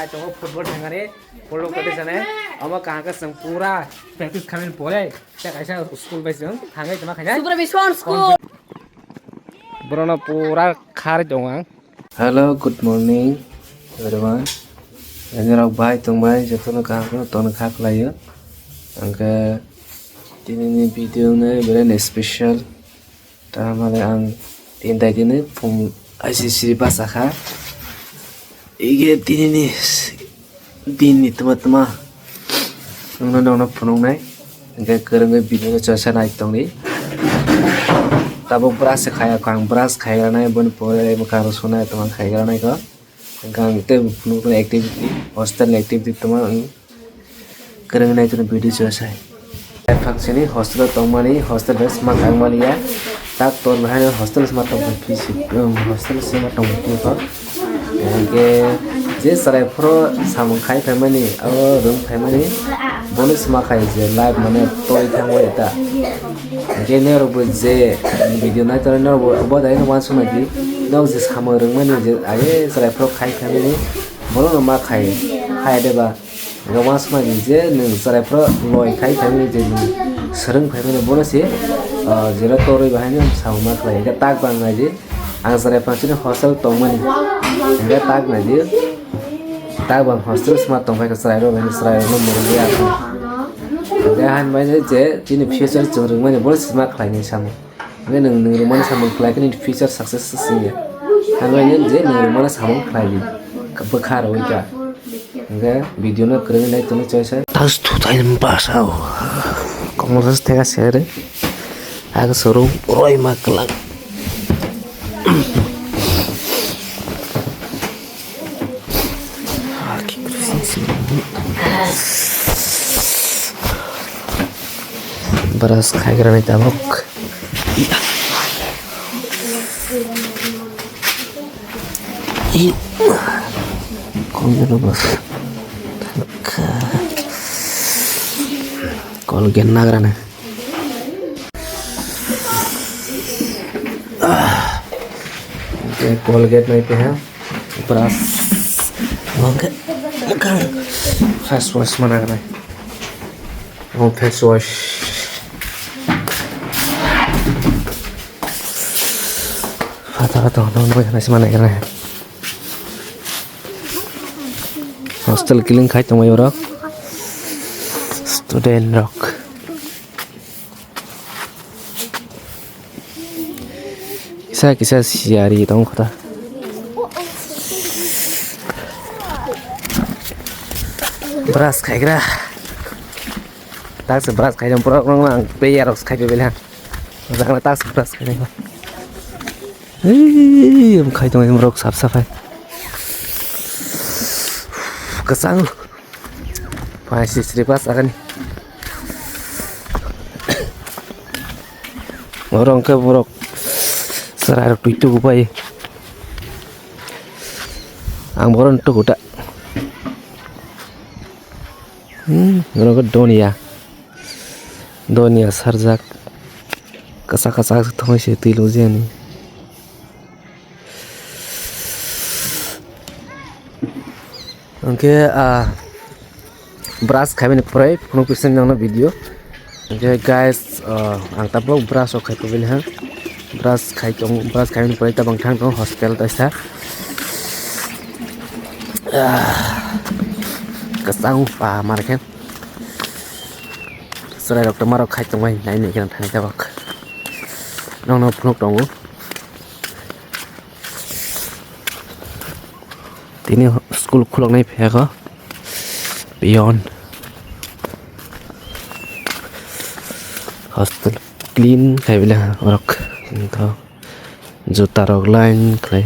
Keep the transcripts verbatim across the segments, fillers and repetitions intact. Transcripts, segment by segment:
Tongo football thangani, football kati sane, omo kaham khe chwng pura practice khamani pore, tei kaisa school bai chwng thangwi tongma khainai. Supervision school. Borokno pura kharwi tongo ang. Hello, good morning, everyone. Ani rok bai tong bai, jotono kaham khe tongna kha khlaio. Angkhe tinini video no very special. Tamale ang tin tai dini phung I C C bus akha. Ige tinini din ni tuma tuma. Nungno nungno phunuknai. Hingke kwrwngwi video no chosa nai tongdi. Tabuk brush se khaya kho ang, brush khairanai boni pore mwkhang rw sunai tongma khairanai kho. Hingke ang tei phunuknai activity, hostel ni activity tongma ang kwrwngwi nai tongno video chosa. Phang sini hostel o tongmani, hostel bai sma kang mani ya. Tak tor bahai no hostel sma tong phi si, um, hostel sma tong phi ko. Hingke je chwrai phuru samung khai phaimani, abo rwng phaimani, bono sma khai je live mane toi thangwi ta. Hingke norok bo je video nai tongnai norok bo bo dai no uansuk nai di. Norok je samung rwngmani je age chwrai phuru khai phaimani, bono no ma khai, khai de ba. Hingke uansuk nai di je nwng chwrai phuru loi khai phaimani je nwng swrwng phaimani bono se, ah, jera torwi bahai no samung ma khlai. Hingke tak bang nai di. Ang chwrai phang sini hostel tongmani. Hingke tak nai di. Tak bang hostel sma tong bai kha chwrai rok, chwrai rok no murung ya. Hingke han bai je chini future chwng rwngmani bo sma khlai ni samung. Hingke nwng, nwng rwmani samung khlai khe nini future success se sing ya. Han bai je nwng rwmani samung khlai di. Bwkha rwi kha. Hingke video no kwrwngwi nai tongwi choisa. Tas thutai basa o. Komol sas thega sere. Aga sorum roi ma kwlang. Brush khaigrani tabuk. I, Colgate rok bo. Colgate nagrana. Colgate nai peha. Brush. Face wash mana gana. Oh, face wash. Pata pata hono hono bai khana sima nai khana. Hostel clean khai tongmai borok. Student rok. Kisa kisa siyari tong kota. Brush khaigra. Tak se brush khai tong borok nang nang pe yarok khai pe belha. Jangla tak se brush khai tong. Ei, em khai tong em rok sap sap hai. Kasang. Pai sisri pas akan. Borok hwnkhe borok chwrairok twi tugu pai. Ang borokno tugu ta. Hmm, borok khe donia. Donia sarjak. Kwchak kwchak thangwi se twi lujiyani. Hwnkhe, ah, brush khaimani pore phunuk pisan nangno video. Hwnkhe guys, ah, ang tabuk brush rok khai phaibani ha. Brush khai tong, brush khaimani pore tabang thang tong hostel taisa. Ah, kwchang pa mar khe. Chwrairok tongmarok khai tongmani nainai khe thani tabuk. Nokno phunuk tongo. Tini school khuloknai phiya kho. Peon. Hostel clean khai bela orok. Juta rok line khlai.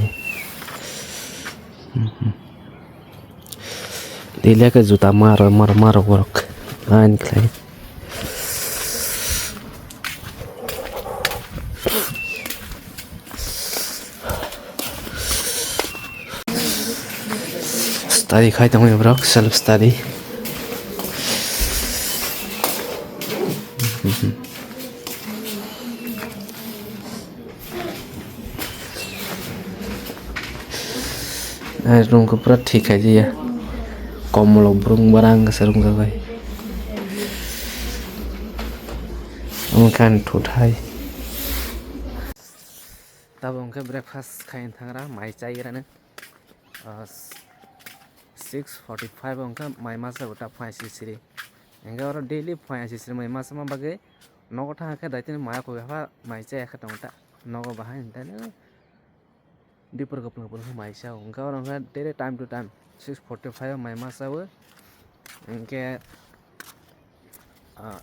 Daily khe juta maro, maro, maro borok. Line khlai. Study khai tongmani borok, self study. Ai, room khe pura thik khai jaya. Komolo brung barang khe rwngjagai. Wngkha ani thuthai. Tabuk hwnkhe breakfast khaina thangra, mai chai rani. Ah, six forty five o hwnkhe mai masa bo ta phai sisiri. Hwnkhe oro daily phai sisiri mai masa ma bagwi nogo thang khe daitini mai koi ha mai chai khe tongo ta nogo bahai hwnkhe. Dipor kwplwng kwplwng khe mai sao. Hwnkhe oro hwnkhe daily time to time six forty five o mai ma sao. Hwnkhe, ah,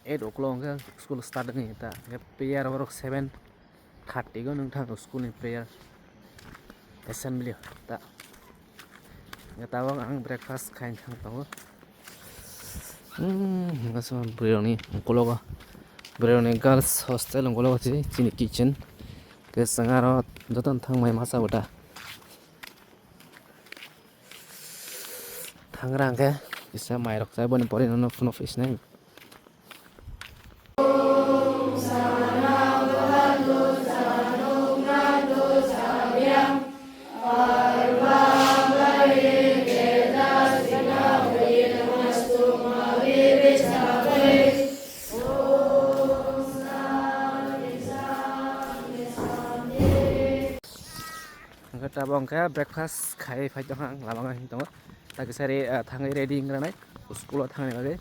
eight o'clock hwnkhe school start wngwi ta. Hwnkhe prayer borok seven thirty o nwng thango school ni prayer assembly ta. Hwnkhe tabuk ang breakfast khaina thang tongo. Hmm, hwnkhe sima bwrwi rokni ukulogo, bwrwi rokni girls hostel ukulogo se chini kitchen. Hwnkhe chwng aro jotono thang mai masa bo ta. Thangra hwnkhe kisa mai rok chai boni pore nono phunuk phisnai. Hwnkhe tabuk hwnkhe breakfast khai phai tongkha ang lama wngwi tongo. Ta kisa re, ah, thangwi ready wngranai school o thangni bagwi.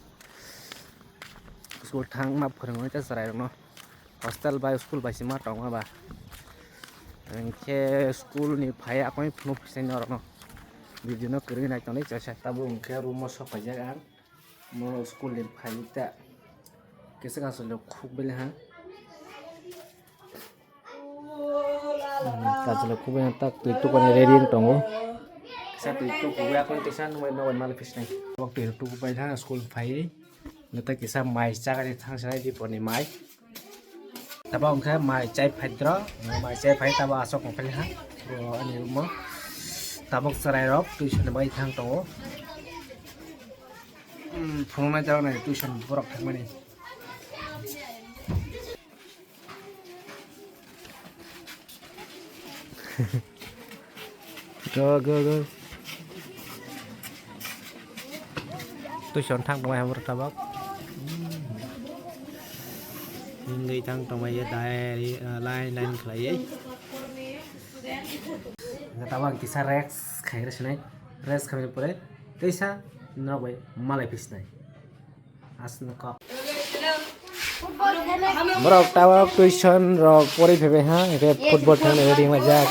School thangma phwrwngwi ta chwrairokno hostel bai school bai se ma tongma ba. Hwnkhe school ni phai akoi phunuk phisai norokno video no kwrwi nai tonwi chaisa. Tabuk hwnkhe room o sok paijak ang. Mo school ni phai ta kisa kaisa le khuk bele ha. Hmm, kaisa le khuk bele tak twi tukani ready wng tongo. Kisa twi tuk khuk ya kon kisa nungwi nungwi mal phisnai. Tabuk twi tuk bai tha school phai. Nata kisa mai chagani thang sanai di poni mai. Tabuk hwnkhe mai chai phai dro, mai chai phai tabuk aswk hwnkhe ha. Bo ani room o. Tabuk chwrai rok tuition bai thang tongo. Hmm, phunuknai jagao nai tuition borok thangmani. Go, go, go. Tuition thang tongmai hamor tabuk. Hingwi thang tongmai ye dai, ah, line, line khlaiwi. Tabuk ang kisa rest khaigre sinai. Rest khaimani pore teisa norok bai malai phisnai. Aswk kok. Borok tabuk tuition rok pori phaibai ha, hwnkhe football thangna ready wngjak.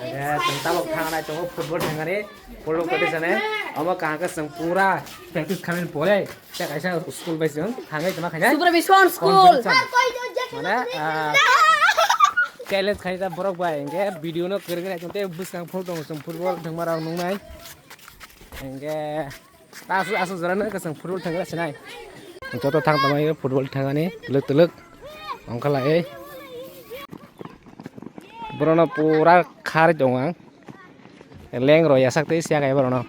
Hwnkhe chwng tabuk thangna tongo football thangani, football practice ane. Omo kaham khe chwng pura practice khamani pore, tei kaisa school bai chwng thangwi tongma khaina. Supervision school. Competition. Mane, ah, challenge khaijak borok bai, hwnkhe video no kwrwngwi naitong tei bwskang phone tongo chwng football thwngma rok nuknai. Hwnkhe ta aswk, aswk jora no kwchwng football thwngwi sinai. Joto thang tongmani football thwngani twlwk twlwk. Ongkha lai. Borokno pura kharwi tongo ang. Leng rw yasak tei siya kaiborokno.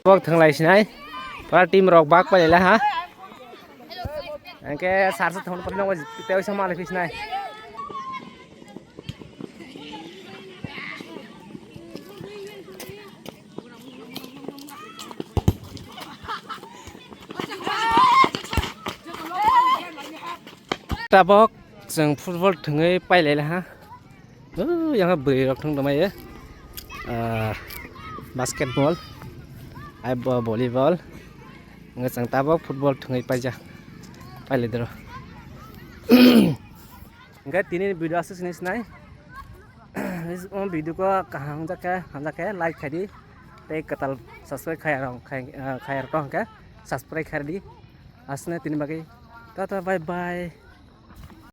Bok thwnglai sinai. Pura team rok bak pailai ha. Hwnkhe sarsa thangna pore no tei waisa malai phi sinai. Tabok chwng football thwngwi pailai ha. Yang bwrwi rok thwng tongmai, ah, basketball, ai bo volleyball. Hwnkhe chwng tabok football thwngwi paijak, pailai doro. Hwnkhe tini video aswk sini sinai. O video ko kaham jak khe, hamjak khe like khai di. Tei kwtal subscribe khai rok, khai, ah, khai rok hwnkhe subscribe khai di. Aswkno tini bagwi tata bye bye.